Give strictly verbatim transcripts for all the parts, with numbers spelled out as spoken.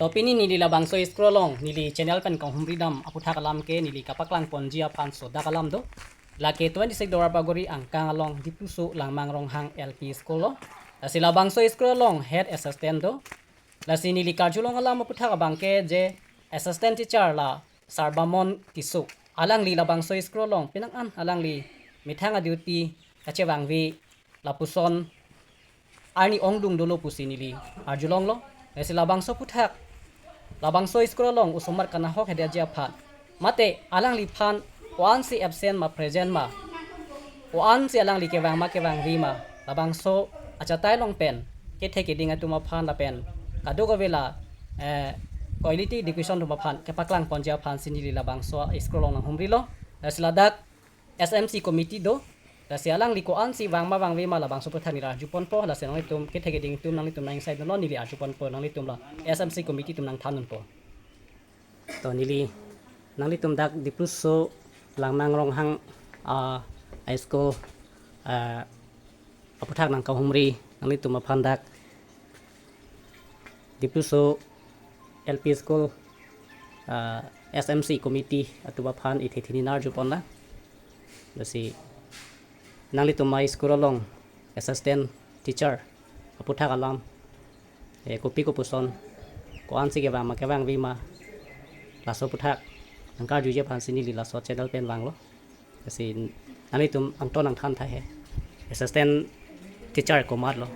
To pini neli labangso school along neli channel pen kanghumri dam aputhak alam ke neli kapaklang ponji aphan sodak alam do. Lake twenty-six Duarbagori angkang along Dipluso Langmang Ronghang L P School lo. Lasi labangso school along head assistant do. Lasi neli karjulong alam aputhak abang ke je assistant teacher la Sarbamon Tisso. Alangli labangso school along penang an alangli methang a-duty kachevangve lapuson arni ongdung dolo pusi neli arjulonglo. Lasi labangso aputhak labangso school along osomar kanahok hedeji aphan, mate alangliphan ko-ansi absent ma present ma, ko-ansi alangli kevang ma kevangve ma, labangso achatai along pen kethe keding atum aphan lapen kadokave la eh, quality education atum aphan kepaklang ponji aphansi neli labangso school along nanghumrilo. Lasi ladak S M C committee do. Lasi alangli ko-ansi vang ma vangve ma labangso aputhak neli arjuponpo. Lasi nanglitum kethe keding atum nanglitum nang-ingsai dunlo, neli arjuponpo nanglitum la S M C committee atum nangthandunpo. To neli nanglitum dak Dipluso Langmang Ronghang ah, high school ah, aputhak nangkanghumri nanglitum aphan dak Dipluso L P school ah, S M C committee atum aphan ithe thini arjuponlang. Lasi nanglitum a-school along assistant teacher aputhak alam eh, kopi kopuson ko-ansi kevang ma kevangve ma, laso aputhak nangkarjuji aphansi neli laso channel pen vanglo. Lasi nanglitum angton nangthan tha he. Assistant teacher komatlo?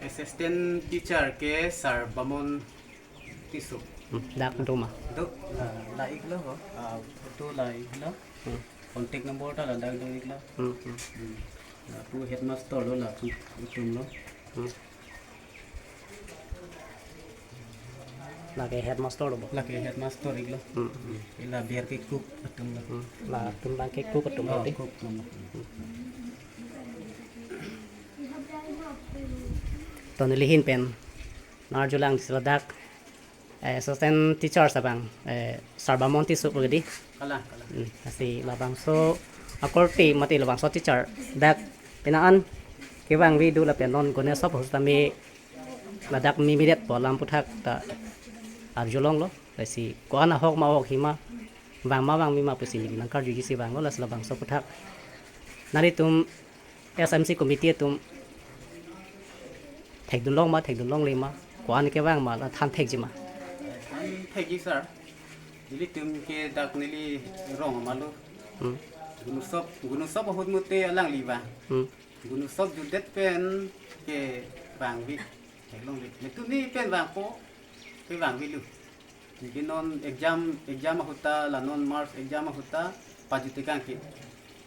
Assistant teacher ke Sarbamon Tisso. Hmm, dak do ma? Do, la, la-iklo ho. Ah, photo la-iklo. Hmm. Contact number ta ladak do-iklo. Hmm, hmm. Hmm. Lapu headmaster lo lapu atumlo. Hmm. Lake headmaster lo bo? Lake headmaster-iklo. Hmm. Hmm. Ila biar ke cook atumlo. Hmm. Latum abang ke cook atum Oh, lo di. Cook atumlo. To neli ahin pen nangarjulang si ladak eh, assistant teachers abang eh, Sarbamon Tisso pu di. Kalang, kalang. Hmm, lasi labangso akorte mate labangso teacher dak penang an kevangve do lapen non Ganesh sop hostami ladak mimidet po alam aputhak ta arjulonglo. Lasi ko-an ahok ma ahok hima, vang ma vangve ma pusi neli nangkarjuji si vanglo. Lasi labangso aputhak nanglitum S M C committee atum thekdunlong ma thekdunlongle ma, ko-an kevang ma la than thekji ma? Than thekji sir. Nelitum ke dak neli rong amalo. Hmm. Ganesh sop, Ganesh sop ahut mute alangli vang. Hmm. Ganesh sop jutdet pen kevangve. Theklongle. Netum ni pen vangpo, kevangvelo. Anke non exam, exam ahut ta, la non March exam ahut ta pajut tekang ke.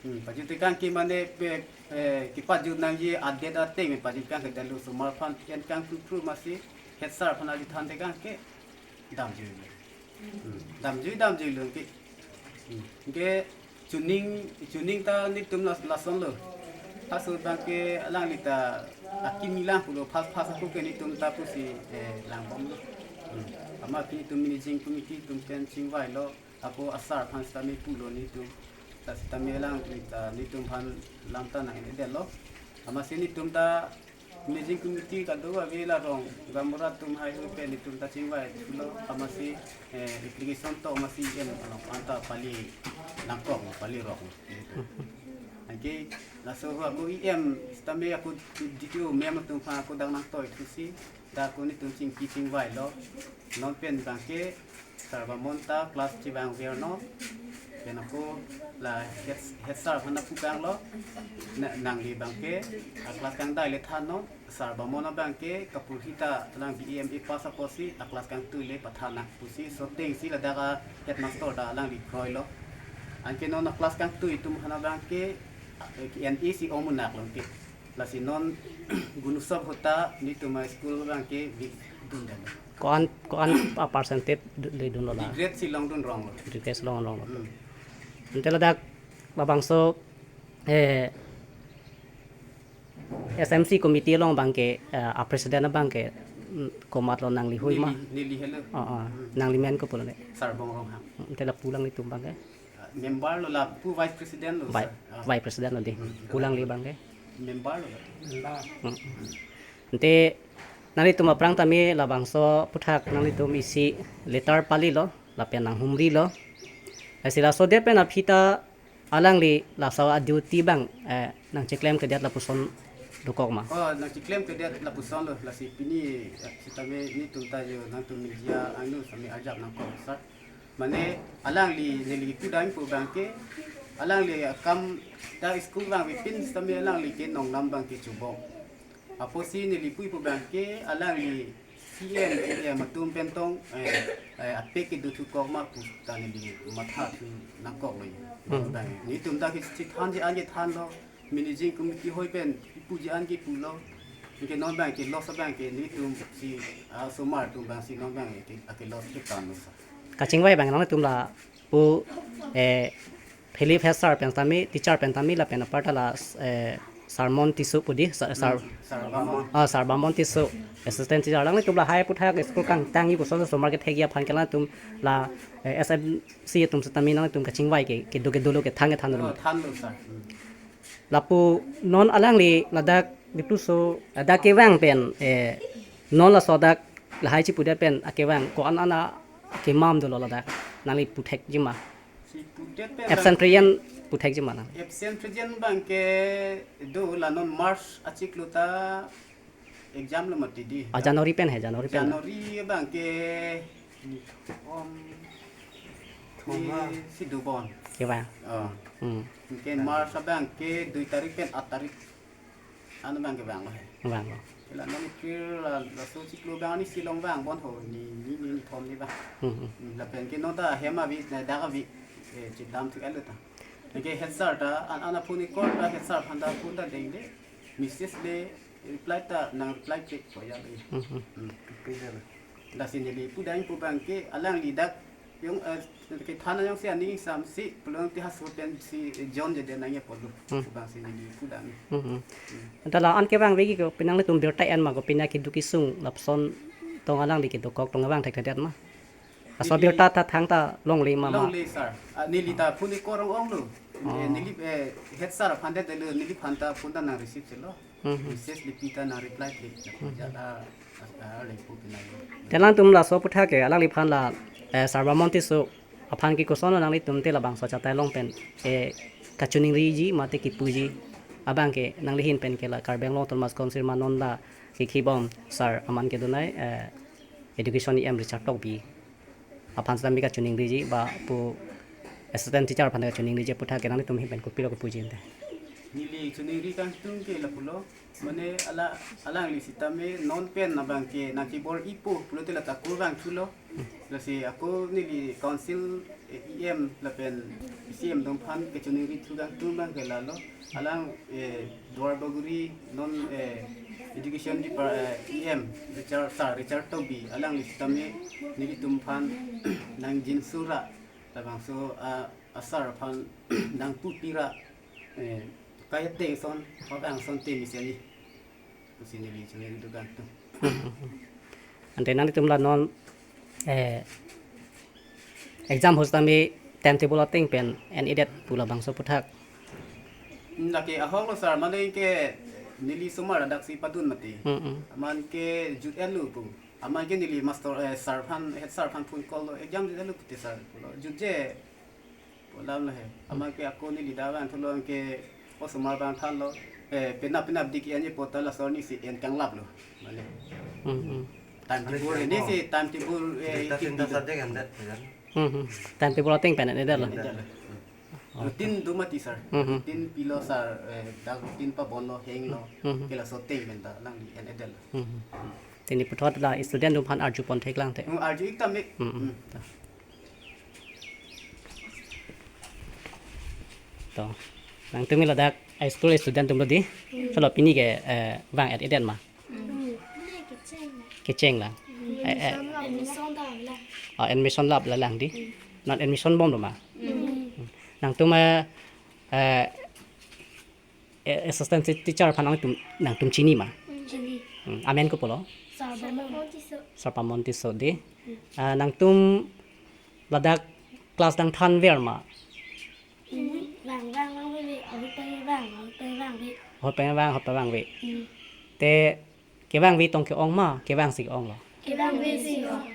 Hmm, pajut tekang ke mane pe, eh, kepajut nangji a-date ateng pajut tekang ke, detlo osomar aphan en kangthu thru masi head sir aphan arju than tekang ke damjuilo. Hmm, damjui damjuilo ke. Hmm, ke chuning, chuning ta netum las-, lasonlo. First abang ke alangli ta akim lang pulo, first, first ako ke netum ta pusi, eh, langbomlo. Hmm. Amat netum managing committee atum pen chingvailo, ako a-sir aphan sitame pulo netum. Ta sitame alangli ta netum aphan lam ta nang-edetlo. Amatsi netum ta managing committee kadokave la rong gaonbura atum haihui pen netum ta chingvai thulo, amatsi, eh, application to amatsi E M along anta pali nangkok, pali rok. Anke laso ho ako E M sitame ako D T O ma'am atum aphan ako dak nangtoi thusi, dak ako netum chingki chingvailo. Non pen abang ke Sarbamon ta class chevangvernon. Pen ako la head, head sir aphan pu kanglo. Na, nangli abang ke a-class kangdai le thannon. Sarbamon abang ke kaporhi ta alang B A M A pass apotsi a-class kangtui le pathan nang pusi, so atengsi ladak a-headmaster ta alangli kroilo. Anke non a-class kangtui atum aphan abang ke, eh, N E si ong munak long ke. Lasi non Ganesh sop ahut ta netum a-school abang ke vik dundetlo. Ko-an, ko-an a-percentage du-, le dunlo la? Degree si longdun ronglo. Degree si longronglo. Hmm. Ante ladak labangso, eh, S M C committee along abang ke, eh, a-president abang ke, mm, komatlo, nangli hui ma? Neli, neli helo. Oh, oh. Hmm. Nangli men ko pulo le? Sarbong Ronghang. Ante lapu alanglitum abang ke? Member lo, lapu vice president lo, Vi-, sir. Ah. Vice president lo di. Hmm. Pu alangli abang ke? Member lo. Member. Hmm. Ante Nanglitum aphrang tame labangso aputhak nanglitum isi letter palilo, lapen nanghumrilo. Lasi laso det pen aphi ta alangli laso a-duty abang, eh, nangcheklemkledet lapuson dokok ma? Oh, nangcheklemkledet lapuson lo, lasi pini, eh, sitame nelitum ta jo nangtum media angno sitame arjap nangkok, sir. Mane alangli neli pudam pu abangke, alangli akam ta school abang pipin sitame alangli ke nongnam abangke chubong. Apotsi neli pu pu abangke alangli C M, A M atum pen tong, eh, eh, apek kedo thukok ma pu ta neli matha thu nangkok lo. Hmm. Abang, nelitum ta kisi thanji an kethanlo, managing committee hoi pen puji an kepulo. Anke non abangke loss abangke nelitum si, ah, osomar atum abang si non abangke, ake loss ke thanlo, sir. Kachingvai abang nangtum lapu, eh, Philip head sir pen tame, teacher pen tame, lapen apar ta la, eh, Sir Mon Tisso pu di, Sir, Sir, Hmm, Sir Bamon. Ah, Sir Bamon Tisso, assistant teacher. Nanglitum lahai aputhak school kangtangji puson osomar kethekji aphan ke nangtum la, eh, S M C atum sitame nangtum kachingvai ke, kedo kedo lo, kethang kethan lo. Oh, thanlo, sir. Hmm. Lapu non alangli ladak Dipluso, ladak kevang pen, eh, non laso dak lahai chipudet pen akevang ko-an an akemam dolo ladak nangli puthekji ma? Si pudet pen Absent abang present puthekji ma nang? Absent present abangke do la non March achiklo ta exam lo mati di. Ah, January pen he, January pen. January abangke, um, Thoma. Di si dobon. Kevang. Oh. Hmm. Anke March abangke dui tarik pen aat tarik an abangke vanglo he. Vanglo. La non April la, laso chiklo abang ni Shillong vangbom ho, ni, ni, ni, ni thom ni abang. Hmm, hmm. Hmm, lapen ke non ta hem avi, na dak avi, eh, chedam thu elo ta. Anke head sir ta, an, an aphone call ta head sir aphan ta phone ta dengde, message le reply ta nangreply chek ko ya le. Hmm, hmm. Hmm. Lasi neli pudam pu abangke alangli dak jong, eh, kethan jongsi aning ingsamsi pulote haso pen si, eh, John je de nangji apotlo. Hmm. Pu abangsi neli pudam. Hmm, hmm. Hmm. Anta la-an kevangvekji ko penang nelitum birta en ma ko pine keduk kesung lapuson tong alangli kedokok tong vang thekthedet ma? Laso neli birta ta thangta longle ma ma? Longle, sir. Ah, neli ta phone call ong onglo. Oh. Eh, neli, eh, head sir aphan det lo, neliphan ta phone ta nangreceive chelo. Hmm. Message le pi ta nangreply klik. Hmm. Jala, ah, ah, le pu pinai. Te nangtum laso aputhak ke alangliphan la, eh, Sir Bamon Tisso aphan ke koson nanglitum te labangso achatai along pen, eh, kachiningriji mate kipuji abangke nangli ahin pen ke la Karbi Anglong Autonomous Council ma non la kekhibom sir aman kedonai, eh, Education E M Richard Tokbi aphan sitame kachiningriji ba pu assistant teacher aphan kachiningriji aputhak ke nanglitum ahin pen kopilo kepuji ante? Neli chiningri kangtung ke lapulo, mane ala, alangli sitame non pen abangke nangkebor-ipo pulote la ta ako vangthulo. Lasi ako neli council, eh, E M lapen C M atum aphan kachiningri thu kangtung abangke lalo. Alang, eh, Duar Bagori non, eh, education depar-, eh, E M Richard, sir Richard Tokbi, alangli sitame nelitum aphan nangjinso ra, labangso, ah, a-sir aphan nangpupi ra, eh, kaya ateng ason, hok ang ason te mesen ni. Pusi neli chiningri do kangtung. Ante nanglitum la non, eh, exam ho sitame timetable ateng pen en-edet pu labangso aputhak. Hmm, lake ahok lo sir, mane ke neli osomar ladak si padun mati. Hmm, hmm. Aman ke jut-etlo pu. Aman ke neli master, eh, sir aphan, head sir aphan phone call lo, exam jut-etlo pute sir pulo. Jutje pu alam lo he. Aman ke ako neli dak vangthulo, anke osomar vangthanlo. Eh, penap penap dik en-e pu ta laso arnisi en kanglaplo. Mane. Hmm, hmm. Timetable, arnisi timetable, eh, Data itik center dilo. Subject endet, ya. Hmm, hmm. Timetable ateng pen en-edetlo. En-edetlo. Oh. Routine do mati sir. Hmm, hmm. Routine pilo sir, eh, dak routine pabonlo, henglo. Hmm, hmm. Ke laso ateng pen ta alangli en-edetlo. Hmm, hmm. Te neli puthot la student atum aphan arjupon theklang te. Hmm, arju-ik tame. Hmm, hmm. Hmm. To. Nangtum ke ladak high school student atum lo di. Hmm. Chalo pini ke, eh, vang-et-edet ma? Hmm. Kecheng lang. Hmm. Eh, eh. Admission dam lang. Oh, admission lap lang di. Hmm. Non admission bomlo ma? Hmm. Hmm. Nangtum, eh, eh, eh, assistant ti-, teacher aphan nangtum, nangtum chini ma? Hmm, chini. Hmm, amen kopilo? Sir Bamon. Sir Bamon Tisso di. Hmm. Ah, nangtum ladak class dang thanver ma? Hmm, vang, vang, vangve, ahut pen vang, ahut pen vangve. Ahut pen vang, ahut pen vangve. Hmm. Te Kevangve tong ke-ong ma, kevangsi ke-onglo? Kevangvesi ke-ong.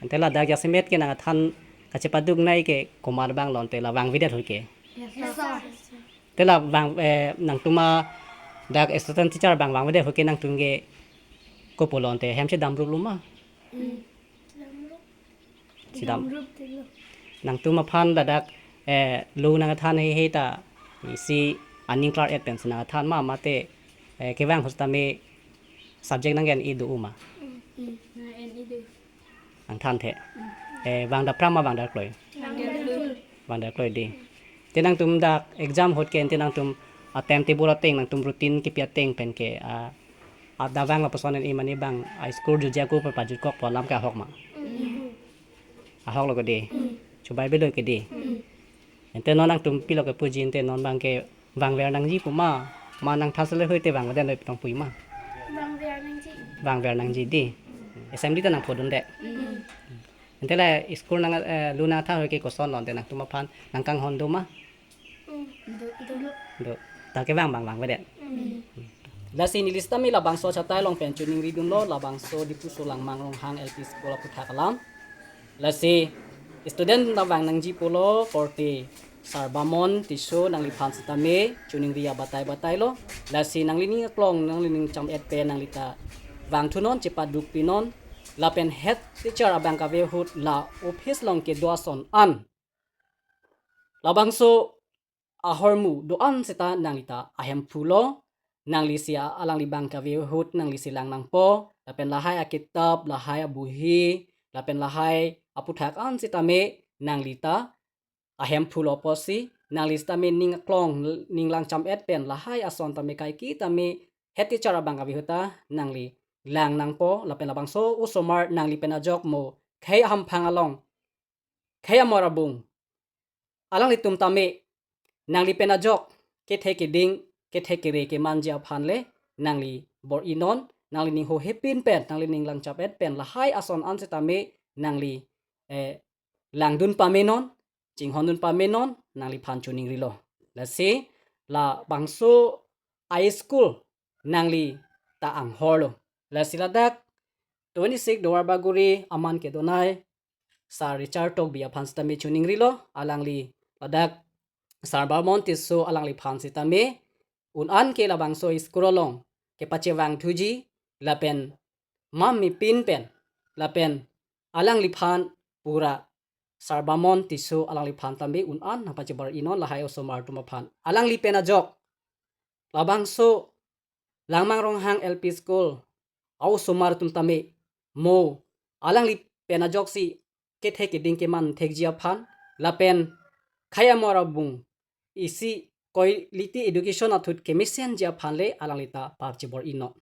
Ante ladak jasemet ke nangthan kachepaduk nai ke komat abang lo, ante la vangvedet ahut ke? Yes, sir. Ante la vang, eh, nangtum adak assistant teacher abang vangvedet ahut ke nangtum ke kopulo, ante hem chedamruplo ma? Mm. Chedam. Damrup tilo. Nangtum aphan ladak, eh, lo nangthan heihei ta isi aning klar-et pensi nangthan ma, mate, eh, kevang ahut tame subject nang-en-i do ma? Mm. Mm. Nang-en-i do. Nangthanthe. Mm. Eh, vang daprang ma vang darkloi? Vang darkloi. Vang darkloi di. Te nangtum dak exam ahut ke, ante nangtum a timetable ateng, nangtum routine kipi ateng pen ke, ah, adavang lapuson en-i mane bang a school jutji ako pu pajutkokpo alam ke ahok ma? Mm. Ahoklo ke di. Mm. Chobei-belo ke di. Mm. Ante non nangtum pilo kepuji, ante non abang ke vangver nangji pu ma, ma nangthan sele ahut te vangver nangji tong pu ma? Vangver nangji. Vangver nangji di. Assembly ta nangphodunde. Mm. Ante la school nang, eh, lo nangthan ahut ke kosonlo, ante nangtum aphan nangkanghon do ma? Mm. Do, do. Do. Ta kevang abang vangvedet. Mm. Lasi neli sitame labangso achatai along pen choningridunlo, labangso Diphu Langmang Ronghang L P School aphuthak alam. Lasi student ta vang nangji pulo, korte Sarbamon Tisso nangliphan sitame choningri abatai batailo. Lasi nanglining aklong, nanglining cham-et pen nanglita vangthunon, chepadukpinon. Lapen head teacher abang kave ahut la office along kedo ason an labangso ahormu do-an seta nanglita ahemphu lo. Nanglisi a-, alangli abang kave ahut nanglisi lang nangpo. Lapen lahai akitap, lahai abohi, lapen lahai aphuthak an sitame nanglita ahemphu lo apotsi, nangli sitame ning aklong, ning lang cham-et pen lahai ason tame kaike tame head teacher abang kave ahut ta nangli lang nangpo. Lapen labangso osomar nangli pen ajok mo khei ahamphang along, khei amor abung, alanglitum tame nangli pen ajok kethe keding, kethe kere kemanji aphan le nangli bor-inon, nanglining hohepin pen, nanglining lang cham-et pen lahai ason an sitame nangli, eh, langdun pamenon, chinghondun pamenon, nangliphan choningrilo. Lasi labangso a-school nanglita anghorlo. Lasi ladak twenty-six Duarbagori aman kedonai Sir Richard Tokbi aphan sitame choningrilo, alangli ladak Sarbamon Tisso alangliphan sitame un-an ke labangso school along kepachevangthuji, lapen mam mepin pen, lapen alangliphan pura Sarbamon Tisso alangliphan tame un-an nangpachebor-inon lahai osomar atum aphan. Alangli pen ajok labangso Langmang Ronghang L P School a-osomar atum tame mo alangli pen ajoksi kethe keding keman thekji aphan, lapen khei amor abung isi quality education athut kemesenji aphan le alanglita pachebor-inon.